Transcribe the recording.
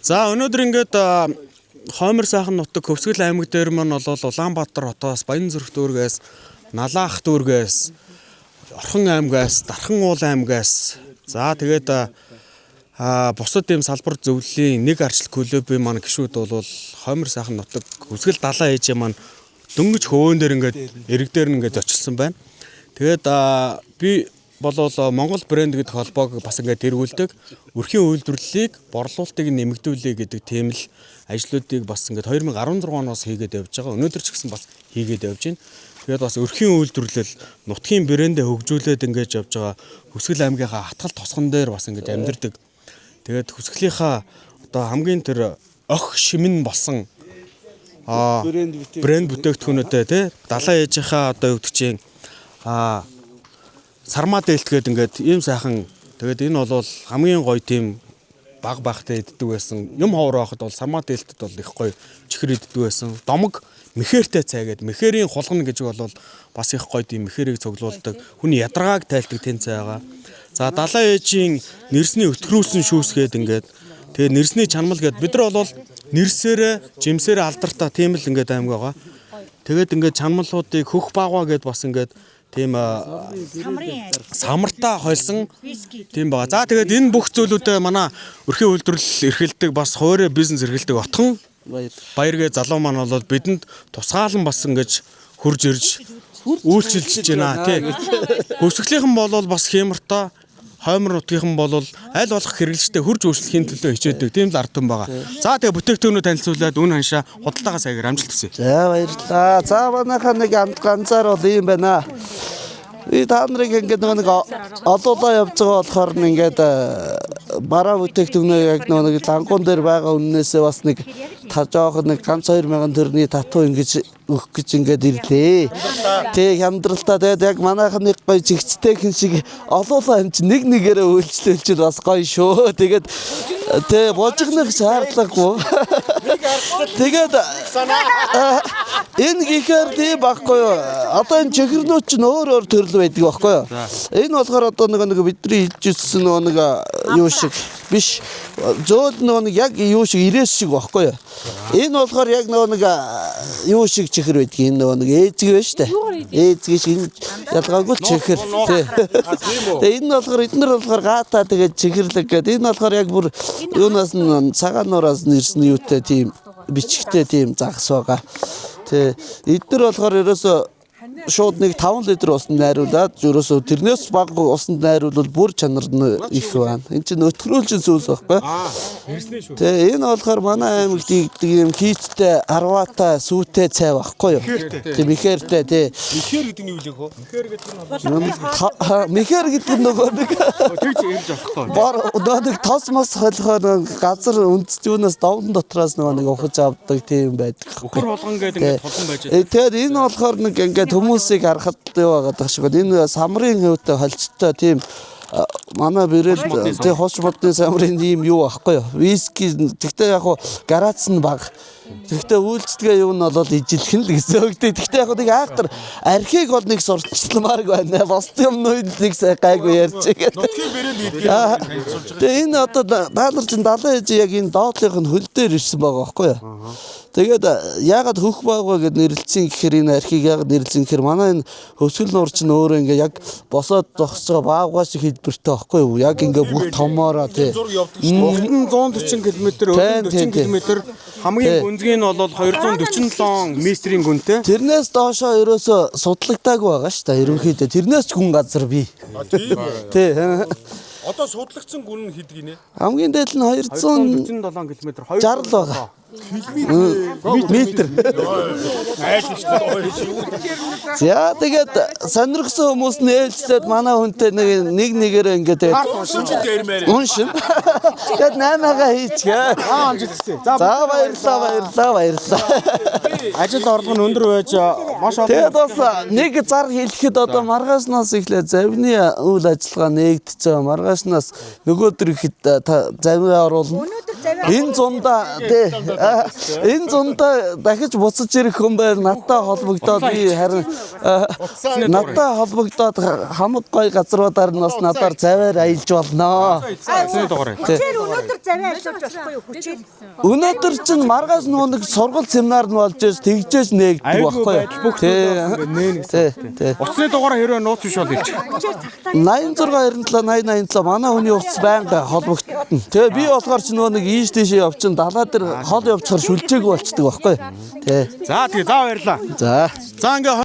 За, өнөөдөр ингээд Хоймор сайхан нутаг Хөвсгөл аймаг дээр маань бол Улаанбаатар хотоос, Баянзүрх дүүргээс, Налаах дүүргээс, Орхон аймгаас, Дархан уул аймгаас, за тэгээд бусад ийм салбар зөвлөлийн нэг арчлал клубын маань гишүүд бол Хоймор сайхан нутаг Хөвсгөл далайн ээжээ маань дөнгөж хөвөөн дээр ингээд эрэг дээр нь ингээд зочилсан байна. Тэгээд би болол Монгол брэнд гэдэг холбоог бас ингээд тэргүүлдэг. Өрхийн үйлдвэрлэлийг, борлуулалтыг нэмэгдүүлэе гэдэг тийм л ажлуудыг бас ингээд 2016 оноос хийгээд явж байгаа. Өнөөдөр ч гэсэн бас хийгээд явж байна. Тэгээд бас өрхийн үйлдвэрлэл, нутгийн брэндээ хөгжүүлээд ингээд явж байгаа Хөвсгөл аймгийнхаа хатгал тосгон дээр бас ингээд амьдардаг. Тэгээд Хөвсгөлийнхаа одоо хамгийн тэр ох шимэн болсон брэнд бүтээгдэхүүнүүдээ, тий, далайн ээжийнхаа одоо юу гэдэг чинь сармаа дээлтгээд ингээд ийм сайхан, тэгээд энэ бол хамгийн гоё тийм баг багтай иддэг байсан. Юм ховор байхад бол сармаа дээлтэд бол их гоё чихэр иддэг байсан. Домог мэхэртэй цай гээд мэхэрийн хулгана гэж бол бас их гоё тийм мэхэрийг цуглуулдаг. Хүний ядаргааг тайлдаг тийм цай байгаа. За, далайн ээжийн нэрсний өтгөрүүлсэн шүүс гээд ингээд, тэгээ нэрсний чанмал гээд бид нар бол нэрсээрээ жимсээрээ алдартай тийм л ингээд аймаг байгаа. Тэгээд ингээд чанмалуудыг хөх багваа гээд бас ингээд тийм Самрын самартаа хольсон виски. тийм байгаа. За, тэгээд энэ бүх зүйлүүдээ манай өрхийн үйлдвэрлэл эрхэлдэг, бас хуваарь бизнес эрхэлдэг Отхон Баяр. Баяргээ залуу маань бол бидэнд тусгаалan бас ингэж хурж ирж үйлчилж байна, тий. Хөвсгөлийнхэн бол бас хиймортой, Хоймор нутгийнхан бол аль болох хэрэглэгчтэй хурж үйлчлэхийн төлөө хичээдэг тийм л ард түмэн байгаа. За, тэгээ бүтээгдэхүүнүүд танилцуулаад үн ханшаа худалдаагаа саягаар амжилт хүсье. За, баярлалаа. За, манайхаа нэг ганцаар бол ийм байна. Би та нарыг ингээд нөгөө нэг олуулаа явж байгаа болохоор нь ингээд бараа бүтээгдэхүүнээ яг нөгөө нэг лангуун дээр байгаа үннээсээ бас нэг та жоохон нэг ганц 2000 төгрөгийн татуу ингэж өгөх гэж ингээд ирлээ. Тэг хямдралтаа, тэгээд яг манайхан нэг гоё жигцтэй хэн шиг олуулаа юм чи нэг нэгээрээ үйлчлүүлчихэл бас гоё шүү. Тэгээд тэ божигнох шаардлагагүй. Тэгээд энэ гэхээр тийм байхгүй юу? Одоо энэ чихэрнүүд чинь өөр өөр төрөл байдаг байхгүй юу? Энэ болохоор одоо нэг бидний хэлж ирсэн нөгөө нэг юу шиг биш. Зөөл нөгөө нэг яг юу шиг, ирээс шиг байхгүй юу? Энэ болохоор яг нөгөө нэг юу шиг чихэр байдаг. Энэ нөгөө нэг ээзэг байна шүү дээ. Ээзэг шиг, энэ ялгаагүй л чихэр. Тий. Тэгээ энэ нь болохоор эднэр болохоор гаатай тэгээд чихэрлэг гэдэг. Энэ болохоор яг бүр юунаас нь, цагаан нуураас нь ирсэн юутай тийм бичгтэй тийм загас байгаа. Тэ, эднэр болохоор ерөөсөө шууд нэг 5 литр усанд найруулад, ерөөсөө тэрнээс бага усанд найруулвал бүр чанар нь их байна. Энэ чинь өтгөрүүлжин сүнс байхгүй. Нэрсний шүү. Тэ, энэ болохоор манай аймагт ийгдэг юм хийцтэй, арваатай, сүүтэй цай байхгүй юу? Тийм, ихээр-тэй, тий. Мэхэр гэдэг нь юу лээ хөө? Мэхэр гэдэг нь нөгөө нэг Тэгж ирж авахгүй. бор нөгөө нэг тос мос холихоор газар үндэс юунаас довн дотроос нөгөө нэг ухаж авдаг тийм байдаг. Өхөр хулган гэдэг ингээд хулган байж Э, тэгээд энэ болохоор нэг ингээд хүмүүсийг харахад юу байгаад байгаа шиг байна. Энэ самрын хөвтэй холцтой тийм манай брэнд, тий, хос модны самрын ийм юу байхгүй юу? Виски, тэгтээ яг хуу гараац нь бага. Тэгтээ үйлчлэгээ юу нь бол ижилхэн л гэсэн үг. Тэгтээ яг нэг айхтар архийг бол нэг сурталчилмаарг байна. Бусд юмнууд нэг сайн гайгүй ярьж байгаа. Нутгийн брэнд гэдгийг танилцуулж байгаа. Тэгээ энэ одоо та нар чинь далайн ээж яг энэ доотлынх нь хөл дээр ирсэн байгаа байхгүй юу? Тэгээд яагаад хөх байгаа гэд нэрлэлцэн гэхээр, энэ архийг яагаад нэрлэлцэн гэхээр манай энэ Хөвсгөл нуур чинь өөрөө ингээ яг босоод зогсож байгаа баавгай шиг хэлбэртэй байхгүй юу? Яг ингээ бүх томоороо, тий. Зураг явдаг шүү. Урт нь 140 км, Тийм, өргөн 40 тийм, км, хамгийн гүнзгий нь бол 247 метрийн гүнтэй. Тэрнээс доошоо ерөөсөө судлагдаагүй байгаа шүү дээ. Ерөнхийдөө тэрнээс ч гүн газар бий. Тийм үү. Тий. Одоо судлагдсан гүн нь хэд гинэ? Хамгийн дээд нь 247 247 км. 60 байгаа. Метр. Айлч шүү. За, тэгээд сонирхсан хүмүүс нь ээлжлээд манай хүнтэй нэг нэг нэгээрээ ингээд тэгээд Уншин дээрмээр. уншин. Тэгээд наймаага хийчихээ. Аа, амжилт хүсье. За, За, баярлалаа, баярлалаа, баярлалаа. ажил орлого нь өндөр байж маш олон. Тэгээд бас нэг зар хэлэхэд одоо маргаашнаас эхлээд завны үйл ажиллагаа нээгдэж байгаа. Маргаашнаас нөгөөдөр ихэд завиа оруулна. Өнөөдөр завь Энэ зунда тий энэ зунда дахиж буцаж ирэх хүн байр надтай холбогдоод би харин надтай холбогдоод хамаг гой газруудаар нь бас надаар заваар аялж болно. Утасны дугаар. Хүчээр өнөөдөр завиа ажиллаж болохгүй юу? Хүчээр. Өнөөдөр чинь маргааш нөгөө нэг сургалт семинар нь болж ээж тэгжээж нээгдэг Аюулгүй байхгүй юу? байдал бүх зүйлээ бас ингээд нээн Тий. Тий. Утасны дугаар хэрвээ нууц биш бол хэлчих. Хүчээр цагтаа 86 97 80 87 манай хүний утас байнга холбогдно. Тэгээ би болохоор ч нөгөө нэг ийш тийшээ явчин далаа дээр хол явчихаар шүлжээгүй болчдөг байхгүй юу? Тий. За тэгээ за баярлаа. За. За ингээ